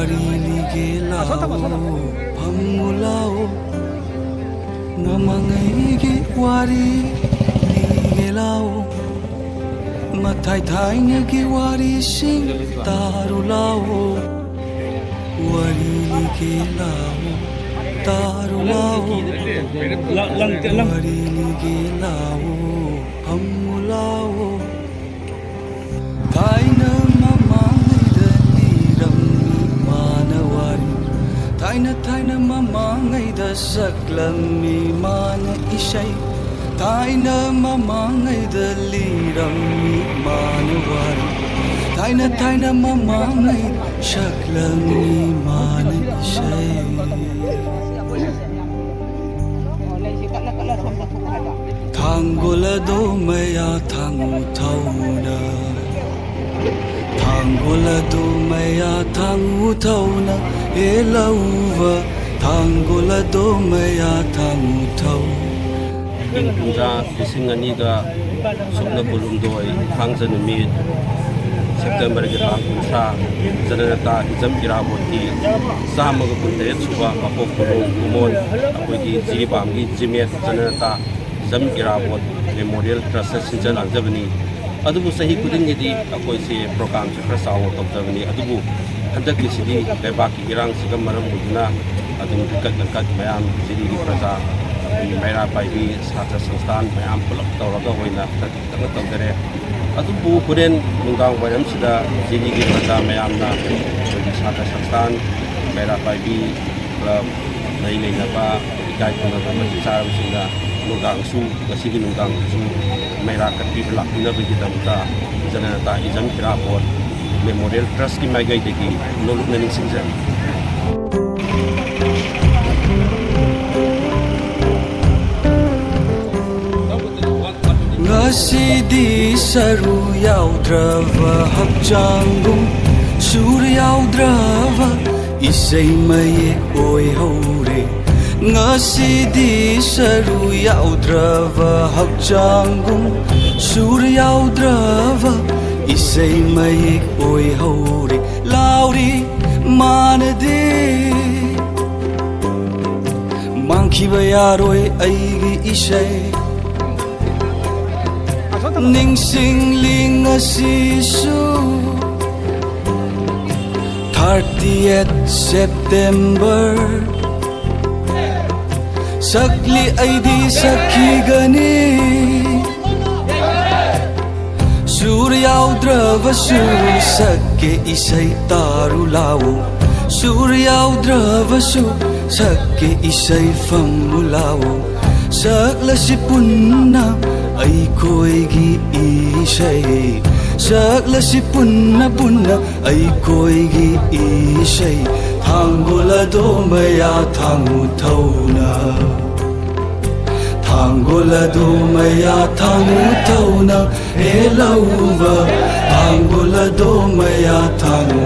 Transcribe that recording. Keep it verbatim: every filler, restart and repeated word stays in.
ꯋꯥꯔꯤ ꯂꯤꯒꯦ ꯂꯥꯛꯑꯣ, ꯐꯝꯃꯨ ꯂꯥꯛꯑꯣ, ꯃꯃꯥꯡꯉꯩꯒꯤ ꯋꯥꯔꯤ ꯂꯤꯒꯦ ꯂꯥꯛꯑꯣ, ꯃꯊꯥꯏ ꯊꯥꯏꯅꯒꯤ ꯋꯥꯔꯤꯁꯤꯡ ꯇꯥꯔꯨ ꯂꯥꯛꯑꯣ, ꯋꯥꯔꯤ ꯂꯤꯒꯦ ꯂꯥꯛꯑꯣ, ꯇꯥꯔꯨ ꯂꯥꯛꯑꯣ, ꯋꯥꯔꯤ ꯂꯤꯒꯦ ꯂꯥꯛꯑꯣ, ꯐꯝꯃꯨ ꯂꯥꯛꯑꯣ꯫ ꯊꯥꯏꯅ ꯃꯃꯥꯡꯉꯩꯗ ꯂꯤꯔꯝꯃꯤ ꯃꯥꯅ ꯋꯥꯔꯤ, ꯊꯥꯏꯅ ꯊꯥꯏꯅ ꯃꯃꯥꯡꯉꯩꯗ ꯁꯛꯂꯝꯃꯤ ꯃꯥꯅ ꯏꯁꯩ, ꯊꯥꯏꯅ ꯃꯃꯥꯡꯉꯩꯗ ꯂꯤꯔꯝꯃꯤ ꯃꯥꯅ ꯋꯥꯔꯤ, ꯊꯥꯏꯅ ꯊꯥꯏꯅ ꯃꯃꯥꯡꯉꯩꯗ ꯁꯛꯂꯝꯃꯤ ꯃꯥꯅ ꯏꯁꯩ꯫ ꯊꯥꯡꯒꯣꯜ ꯑꯗꯣ ꯃꯌꯥ ꯊꯥꯡꯉꯨ ꯊꯧꯅ, ꯊꯥꯡꯒꯣꯜ ꯑꯗꯣ ꯃꯌꯥ ꯊꯥꯡꯉꯨ ꯊꯧꯅ, ꯍꯦ ꯂꯧꯕ, ꯊꯥꯡꯒꯣꯜ ꯑꯗꯣ ꯃꯌꯥ ꯊꯥꯡꯉꯨ ꯊꯧ꯫ ꯏꯪ ꯀꯨꯝꯖꯥ ꯂꯤꯁꯤꯡ ꯑꯅꯤꯒ ꯁꯨꯞꯅ ꯀꯨꯟꯍꯨꯝꯗꯣꯏ, ꯊꯥꯡꯖ ꯅꯨꯃꯤꯠ, ꯁꯦꯞꯇꯦꯝꯕꯔꯒꯤ ꯇꯥꯡ ꯀꯨꯟꯊ꯭ꯔꯥ, ꯖꯅꯅꯇꯥ ꯍꯤꯖꯝ ꯏꯔꯥꯕꯣꯠꯀꯤ ꯆꯥꯝꯃꯒ ꯀꯨꯟꯇꯔꯦꯠ ꯁꯨꯕ ꯃꯄꯣꯛ ꯀꯨꯝꯑꯣꯟ, ꯀꯨꯝꯑꯣꯟ ꯑꯩꯈꯣꯏꯒꯤ ꯖꯤꯔꯤꯕꯥꯝꯒꯤ ꯖꯤꯃꯦꯠ ꯖꯅꯅꯇꯥ ꯍꯤꯖꯝ ꯏꯔꯥꯕꯣꯠ ꯃꯦꯃꯣꯔꯤꯌꯦꯜ ꯇ꯭ꯔꯁꯅ ꯁꯤꯟꯖ ꯂꯥꯡꯖꯕꯅꯤ꯫ ꯑꯗꯨꯕꯨ ꯆꯍꯤ ꯈꯨꯗꯤꯡꯒꯤꯗꯤ ꯑꯩꯈꯣꯏꯁꯦ ꯄ꯭ꯔꯣꯒ꯭ꯔꯥꯝꯁꯦ ꯈꯔ ꯆꯥꯎꯅ ꯇꯧꯖꯕꯅꯤ꯫ ꯑꯗꯨꯕꯨ ꯍꯟꯗꯛꯀꯤꯁꯤꯗꯤ ꯂꯩꯕꯥꯛꯀꯤ ꯏꯔꯥꯡꯁꯤꯒ ꯃꯔꯝ ꯑꯣꯏꯗꯨꯅ ꯑꯗꯨꯝ ꯍꯤꯀꯠ ꯅꯀꯠ ꯃꯌꯥꯝ ꯖꯤꯔꯤꯒꯤ ꯄ꯭ꯔꯖꯥ, ꯑꯩꯈꯣꯏꯒꯤ ꯃꯩꯔꯥ ꯄꯥꯏꯕꯤ ꯁꯥꯇ꯭ꯔ ꯁꯪꯁꯊꯥꯟ ꯃꯌꯥꯝ ꯄꯨꯂꯞ ꯇꯧꯔꯒ ꯑꯣꯏꯅ ꯍꯟꯗꯛꯇꯤ ꯈꯤꯇꯪ ꯇꯧꯖꯔꯦ꯫ ꯑꯗꯨꯕꯨ ꯍꯣꯔꯦꯟ ꯅꯨꯡꯗꯥꯡ ꯋꯥꯏꯔꯝꯁꯤꯗ ꯖꯤꯔꯤꯒꯤ ꯄ꯭ꯔꯖꯥ ꯃꯌꯥꯝꯅ ꯑꯩꯈꯣꯏꯒꯤ ꯁꯥꯇ꯭ꯔ ꯁꯪꯁꯊꯥꯟ, ꯃꯩꯔꯥ ꯄꯥꯏꯕꯤ ꯀ꯭ꯂꯕ, ꯂꯩ ꯂꯩꯅꯕ ꯏꯀꯥꯏ ꯈꯨꯝꯅꯕ ꯃꯇꯤꯛ ꯆꯥꯔꯕꯁꯤꯡꯅ ꯅꯨꯡꯗꯥꯡꯁꯨ, ꯉꯁꯤꯒꯤ ꯅꯨꯡꯗꯥꯡꯁꯨ ꯃꯩꯔꯥ ꯀꯠꯄꯤꯕ ꯂꯥꯛꯄꯤꯅꯕꯒꯤꯗꯃꯛꯇ ꯖꯅꯅꯇꯥ ꯏꯖꯝ ꯏꯔꯥꯕꯣꯠ ꯃꯦꯃꯣꯔꯤꯌꯦꯜ ꯇ꯭ꯔꯁꯀꯤ ꯃꯥꯏꯀꯩꯗꯒꯤ ꯅꯣꯂꯨꯛꯅ ꯅꯤꯡꯁꯤꯡꯖꯔꯤ꯫ ꯉꯁꯤꯗꯤ ꯁꯔꯨ ꯌꯥꯎꯗ꯭ꯔꯕ ꯍꯛꯆꯥꯡꯒꯨꯝ, ꯁꯨꯔ ꯌꯥꯎꯗ꯭ꯔꯕ ꯏꯁꯩ ꯃꯌꯦꯛ ꯑꯣꯏꯍꯧꯔꯦ꯫ ꯉꯁꯤꯗꯤ ꯁꯔꯨ ꯌꯥꯎꯗ꯭ꯔꯕ ꯍꯛꯆꯥꯡꯒꯨꯝ, ꯁꯨꯔ ꯌꯥꯎꯗ꯭ꯔꯕ ꯏꯁꯩ ꯃꯌꯦꯛ ꯑꯣꯏꯍꯧꯔꯦ꯫ ꯂꯥꯎꯔꯤ ꯃꯥ ꯈꯤꯕ ꯌꯥꯔꯣꯏ ꯑꯩꯒꯤ ꯏꯁꯩ꯫ ꯅꯤꯡꯁꯤꯡꯂꯤ ꯉꯁꯤꯁꯨ, thirtieth September꯫ ꯁꯛꯂꯤ ꯑꯩꯗꯤ ꯁꯛꯈꯤꯒꯅꯤ꯫ ꯁꯨꯔ ꯌꯥꯎꯗ꯭ꯔꯕꯁꯨ ꯁꯛꯀꯦ ꯏꯁꯩ ꯇꯥꯔꯨ ꯂꯥꯎ꯫ ꯁꯨꯔ ꯌꯥꯎꯗ꯭ꯔꯕꯁꯨ ꯁꯛꯀꯦ ꯏꯁꯩ ꯐꯝꯃꯨ ꯂꯥꯎ꯫ ꯁꯛꯂꯁꯤ ꯄꯨꯟꯅ ꯑꯩꯈꯣꯏꯒꯤ ꯏꯁꯩ꯫ ꯁꯛꯂꯁꯤ ꯄꯨꯟꯅ ꯄꯨꯟꯅ ꯑꯩꯈꯣꯏꯒꯤ ꯏꯁꯩ꯫ ꯊꯥꯡꯒꯣꯜ ꯑꯗꯣ ꯃꯌꯥ ꯊꯥꯡꯉꯨ ꯊꯧꯅ꯫ ꯊꯥꯡꯒꯣꯜ ꯑꯗꯣ ꯃꯌꯥ ꯊꯥꯡꯉꯨ ꯊꯧꯅ꯫ ꯍꯦ ꯂꯧꯕ꯫ ꯊꯥꯡꯒꯣꯜ ꯑꯗꯣ ꯃꯌꯥ ꯊꯥꯡꯉꯨ